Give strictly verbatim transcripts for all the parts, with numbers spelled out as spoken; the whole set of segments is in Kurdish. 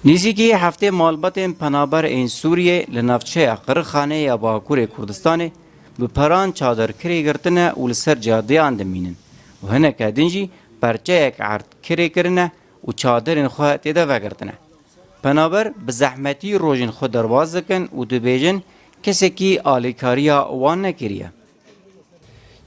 Nêzîkî heftê malbatên penaber ên Sûriyê li navçeya Qirixanê ya Bakurê Kurdistanê bi peran çadir kirê girtine û li ser cadiyan dimînin û hineke din jî perçeyek erd kirê kirine û çadirên xwe tê de vegirtine. Penaber bi zehmetî rojên xwe derbas dikin û dibêjin kesekî alîkariya wan nekiriye.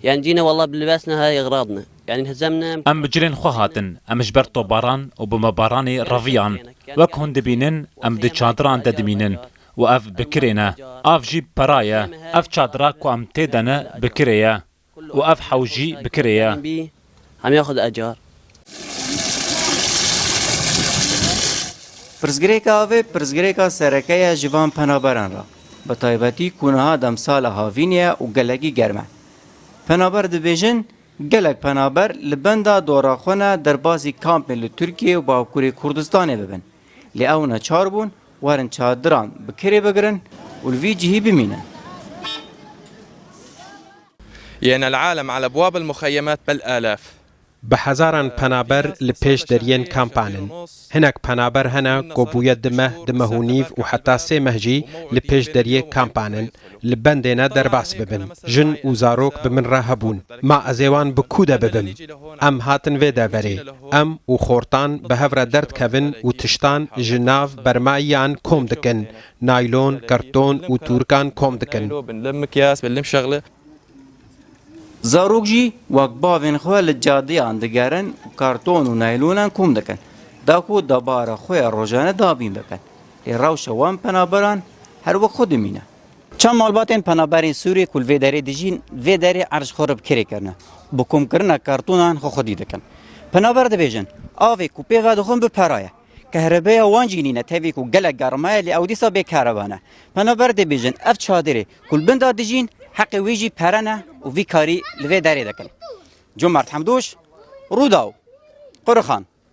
يعني جينا والله بلباسنا هاي اغراضنا، يعني انهزمنا. Em bi cilên xwe hatin, em ji ber tobaran û bomebaranê reviyan. Wek hûn dibînin, em di çadiran de dimînin û ev bi kirê ne. Av jî pera ye. Ev çadira ku em tê de ne bi kirê ye û ev hew jî bi kirê ye. هم ياخذ اجار. Pirsgirêka avê pirsgirêka sereke ye ji van penaberan re, bi taybetî ku niha demsala havînê ye û gelekî germ e. Penaber dibêjin, gelek penaber li benda dora xwe ne derbasî kampên li Tirkiye û Bakurê Kurdistanê bibin. Lê ew neçar bûn werin çadiran bi kirê bigirin û li vî cihî bimînin. يانا العالم على أبواب المخيمات بالآلاف. Bi hezaran penaber li pêş deriyên kampan in. Hinek penaber hene ku bûye du meh, du meh û nîv û heta sê meh jî li pêş deriyê kampan in, li bendê ne derbas bibin. Jin û zarok bi min re hebûn. Ma ez ê wan bi kû de bibim? Em hatin vê deverê. Em û xortan bi hev re derdikevin û tiştan ji nav bermayiyan kom dikin. Naylon, karton û tûrikan kom dikin. بنلم أكياس، بنلم شغلة. Zarok jî wek bavên xwe li cadiyan digerin û karton û naylonan kom dikin, da ku debara xwe ya rojane dabîn bikin. Lê rewşa wan penaberan her wek xwe dimîne. Çend malbatên penaberên Sûrî ku li vê derê dijîn, vê derê erd ji xwe re bi kirê kirine. Bi komkirina kartonan xwe xwedî dikin. Penaber dibêjin, avê ku pê vedixwin bi pera ye. Kehrebeya wan jî nîne, tevî ku gelek germa ye, lê ew dîsa bê kereba ne. Penaber dibêjin, ev çadirê ku li bin de dijîn, heqê wî jî pere ne û vî karî li vê derê dikin. Cumert Hemdoş, Rûdaw, Qurixan.